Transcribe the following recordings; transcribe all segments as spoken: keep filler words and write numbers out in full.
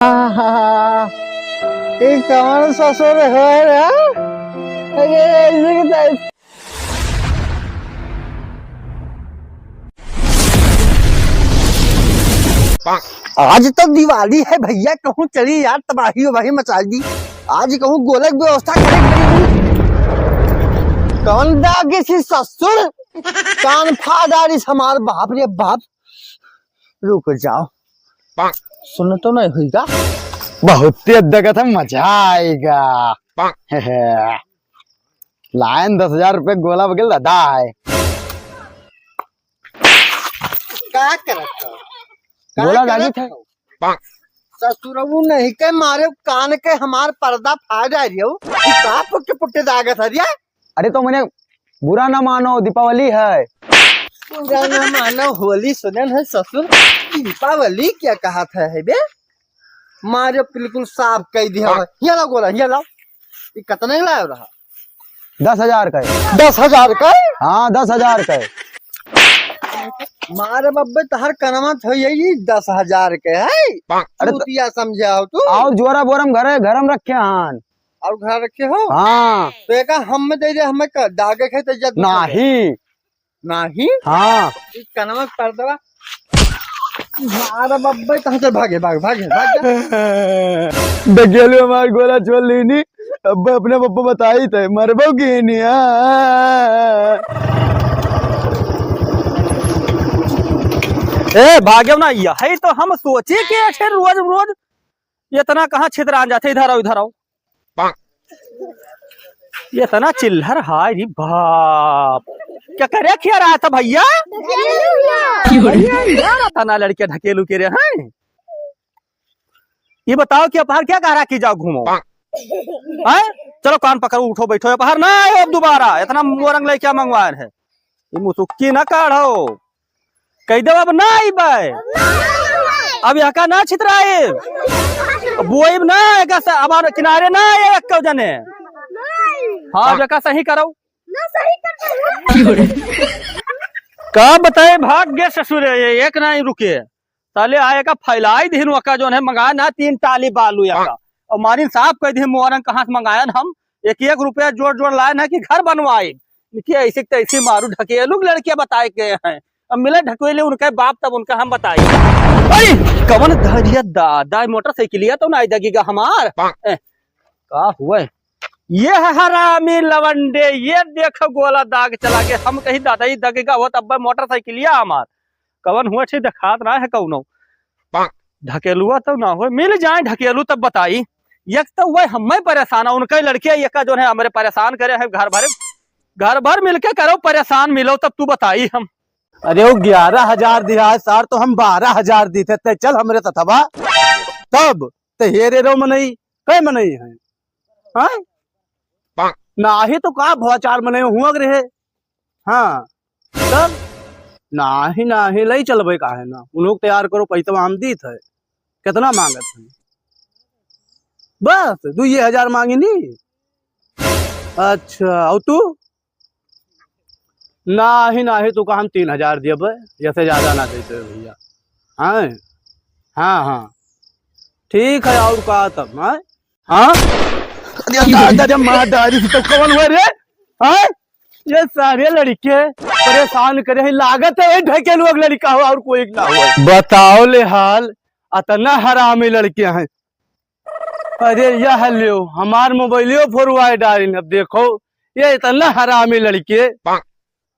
आहा, ई कौन ससुर है रे? अरे, ऐसे के तैसे। आज तो दिवाली है भैया, कहूँ चली यार, तबाही वबाही मचा दी। आज कहूँ गोलक व्यवस्था करे के पड़ी। कौन दागे सी ससुर, कान फाड़ डाली हमार बाप रे बाप। रुक जाओ, सुन तो नहीं होइगा। बहुत तेज दगत है, मजा आएगा। लायन दस हजार रुपये गोला बगल दादा है। का करत हो? का गोला करत लागित है। हो? ससुरऊ नहीं के मारे कान के हमार पर्दा फाड़ डालियो। ई का पुट्टे पुट्टे दागत है रे? अरे तो मने बुरा ना मानो, दीपावली है। बुरा ना मानो, होली सुनन है ससुर, दीपावली क्या कहत है, है बे? मारे बिल्कुल साफ कह दिया है। हिया लाओ गोला, हिया लाओ। ये कितना ही लायो रहा? दस हजार का है। दस हजार का है? हाँ, दस हजार का है। मारे बब्बे तहर कनमा थो यही दस हजार के है। अरे तो चूतिया समझे हो तू? आओ जोरा बोरम घर है, घर में रखे हान। और घर रखे हो? हाँ। तो एका हम में दे दे, हमें क-, दागे के तो इज्जत नहीं। नहीं। हाँ। ई कनवा कर देवा। अरे बब्बे, कहाँ से भागे, भाग, भागे, भाग जा। डगेलू हमार गोला छोड़ लेनी, अब अपने पप्पा बताई थे, मरबो की नहीं, हाँ। ए, भागे ना, यही तो हम सोचे कि ऐसे रोज, रोज इतना कहाँ छितरान जाते, इधर आओ, इधर आओ। ये इतना चिल्लर, हाय रे बाप। क्या करे खिया रहा था भैया? ढकेलू भैया। भैया, क्या रहा था ना लड़के ढकेलू के रहे हैं? ये बताओ कि अपहर क्या कह रहा कि जाओ घूमो? हैं? चलो कान पकड़ो, उठो, बैठो, अपहर ना आए अब दोबारा। इतना मोरंग लेके मंगवाए हैं। ये मुसुक्की ना काढ़ो। कह दो अब ना आइबे। अब यहाँ का ना छितराए। बोइब ना, एका से हमारे किनारे ना आए एक जने। हाँ, अब एका सही करो। का बताए, भाग गए ससुरे, ये एक ना ही रुके। साले आए का फैलाई दिहिन, वका जोन है मंगाए ना तीन टाली बालू एका। और मारिन साफ कह दिहिन मोरन कहाँ से मंगायन हम, एक एक रुपया जोड़ जोड़ लायन है कि घर बनवाए। कि ऐसे तैसे मारू ढकेलू के लड़के बताए गए हैं। अब मिले ढकेले उनके बाप तब उनका हम बताए। अरे कवन धरिया दादा मोटरसाइकिलिया तो ना दगेगा हमार। ए, का हुआ है? ये है हरामी लवंडे, ये देखो गोला दाग चला के हम कहीं दादा ही दगेगा हो तब मोटरसाइकिलिया हमार। कवन हुआ छी देखात ना है कौनो। ढकेलुआ तो ना हो, मिल जाए ढकेलू तब बताई। एक तो वह हमें परेशान है, उनके लड़के एक जो है हमरे परेशान करे हैं घर भर, घर भर मिलके करो परेशान, मिलो तब तू बताई हम। अरे वो ग्यारह हजार दिया है सार, तो हम बारह हजार दी थे, ते चल हमरे तथवा। तब ते हेरे रो मनई, कै मनई है? हाँ? नाही तो का भवा चार मनई हुआ रहे। हाँ। तब? नाही, नाही, लई चलबे काहे ना? उन लोग तैयार करो, पैसा हम दीत है। कितना मांगत है? बस, दुइये हजार मांगी नी। अच्छा, और तू? नाही, नाही, तू का हम तीन हजार दियबे, ऐसे ज्यादा ना देते भैया। हाँ? हाँ, हाँ। ठीक है, और का तब, हाँ? हाँ? अरे दादा, जब मार डाली तो कौन हुआ रे? हाँ? ये सारे लड़के परेशान करे हैं, लागत है ये ढकेलुआ लड़का हो और कोई ना हो। बताओ ले हाल, अतना हरामी लड़के हैं। अरे यह लियो, हमार मोबाइलियो फोरवाए डालिन। अब देखो, ये इतना हरामी लड़के।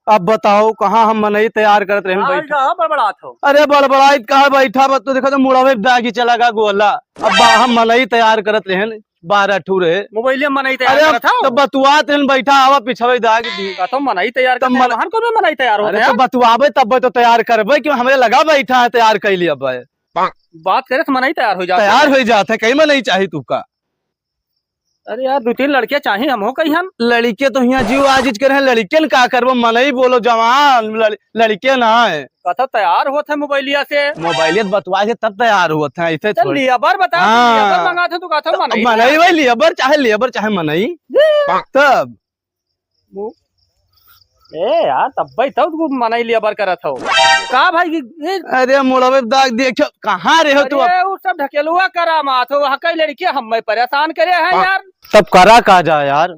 अब बताओ, कहाँ हम मनई तैयार करत रहे हैं, हाँ, बैठा। कहाँ बड़बड़ात हो? अरे बड़बड़ाइत कहाँ, बैठा बा तो देखो तो मुड़वे दागी चला गा गोला। अब बा-, हम मनई तैयार करत रहे हैं, बारह ठू रहे। मोबाइल में मनई तैयार अरे करत हो? तब बतुआत रहे, बैठा आवा पिछवे दाग दी। का तो मनई तैयार तब करत मन-, हैं, वहाँ कौन मनई तैयार होत अरे है? तो बतुआबे तब तो तैयार करबे, क्यों हमरे लगा बैठा है तैयार कर लिया बे। बात करे तो मनई तैयार हो जात है। तैयार हो जात है, कहीं मनई चाही तू का। अरे यार, दो तीन लड़के चाही, हम हो कही हम। लड़के तो हियाँ जीव आजिज करे हैं, लड़के न का करबो, मनई बोलो जवान, लड़-, लड़के ना है। कथा तैयार होत है मोबाइलिया से। मोबाइलिया से बतवा के तब तैयार होत है, ऐसे चल थोड़ी। लेबर बता, हाँ। लेबर मंगात है तो कथा तो मनई मनई तैयार। भाई लेबर चाहे, लेबर चाहे मनई। तब। वो ए यार, तब्बे तो तू मनई लिया बर करत हो। का भाई, ये अरे मुड़वे दाग देखो, कहाँ रहे हो तू अब? अरे, वो सब ढकेलुआ करामात हो, वहाँ कई लड़के हमें परेशान करे हैं हाँ। यार। तब करा का जा यार?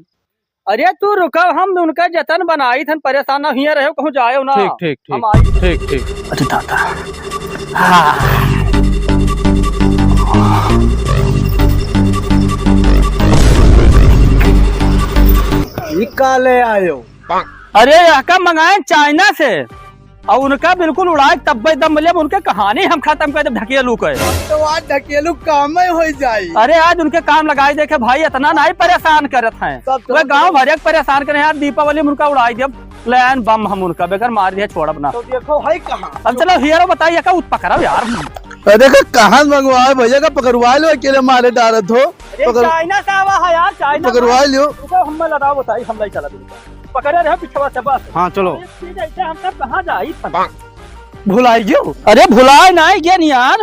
अरे तू रुका, हम उनका जतन बनाई थन, परेशान ना हिया रहे, कहूँ जाए ना। ठीक, ठीक, ठीक। हम आई। ठीक, ठीक। अरे दादा। हाँ। ई का ले आयो? अरे, यहका मंगाए चाइना से, और उनका बिल्कुल उड़ाए तब्बे दम मिले, उनके कहानी हम खत्म कर देब ढकेलू के। तो आज ढकेलू काम में हो जाई। अरे, आज उनके काम लगाई देखे भाई, इतना नहीं परेशान करत हैं। सब वे चलो, गांव चलो। भर एक परेशान करे यार, दीपावली में उनका उड़ाई देब, लैन बम हम उनका बेगर मार दिया, छोड़ब ना। तो देखो है कहाँ? अब चलो, हियरो बताइए का उत पकड़ब यार। अरे का कहाँ मंगवाए भैया, का पकड़वा लो, अकेले मारे डारत हो। अरे पकड़- चाइना से आवा है यार, चाइना पकड़वा से। लियो। रुको, हम लड़ाओ बताई, हम लाई चला दूँ। पकड़े रहे पिछवा से बस। हाँ, चलो। अरे, सीधे ऐसे हम सब कहाँ जाई? भुलाई गयो? अरे, भुलाए ना गया नहीं यार।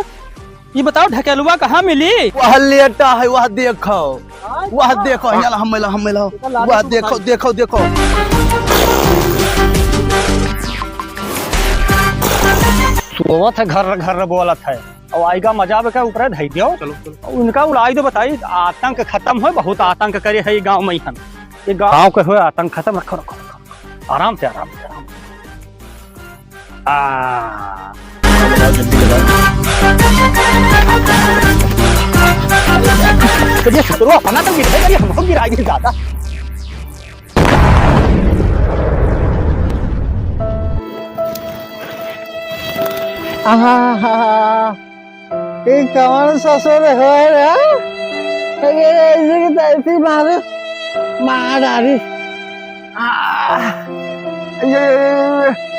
ये बताओ, ढकेलुआ कहाँ मिली? वह लेटा है, वह देखो। हाँ, वह हाँ। देखो, हियाँ ला, हम ला, हम ला। इधर ला वह दे, देखो, दिखाई। देखो, देखो। सोवत है, घर, घर बोलत है। और आइगा मजा आवे का ऊपर धई दियो। चलो, चलो। उनका उड़ाई दो, बताई, आतंक खत्म हो, बहुत आतंक करे है ये गांव में ही हम। ये गांव के हो आतंक खत्म, रखो, रखो, रखो। आराम से, आराम से, आराम से। आ। तो ये ससुरो अपना तो गिराई, हमको गिराई ज्यादा। आहा, ई कवन ससुर होए रे? अरे, ऐसे की तैसी मारे, मार डाली। आ, ये, ये, ये, ये।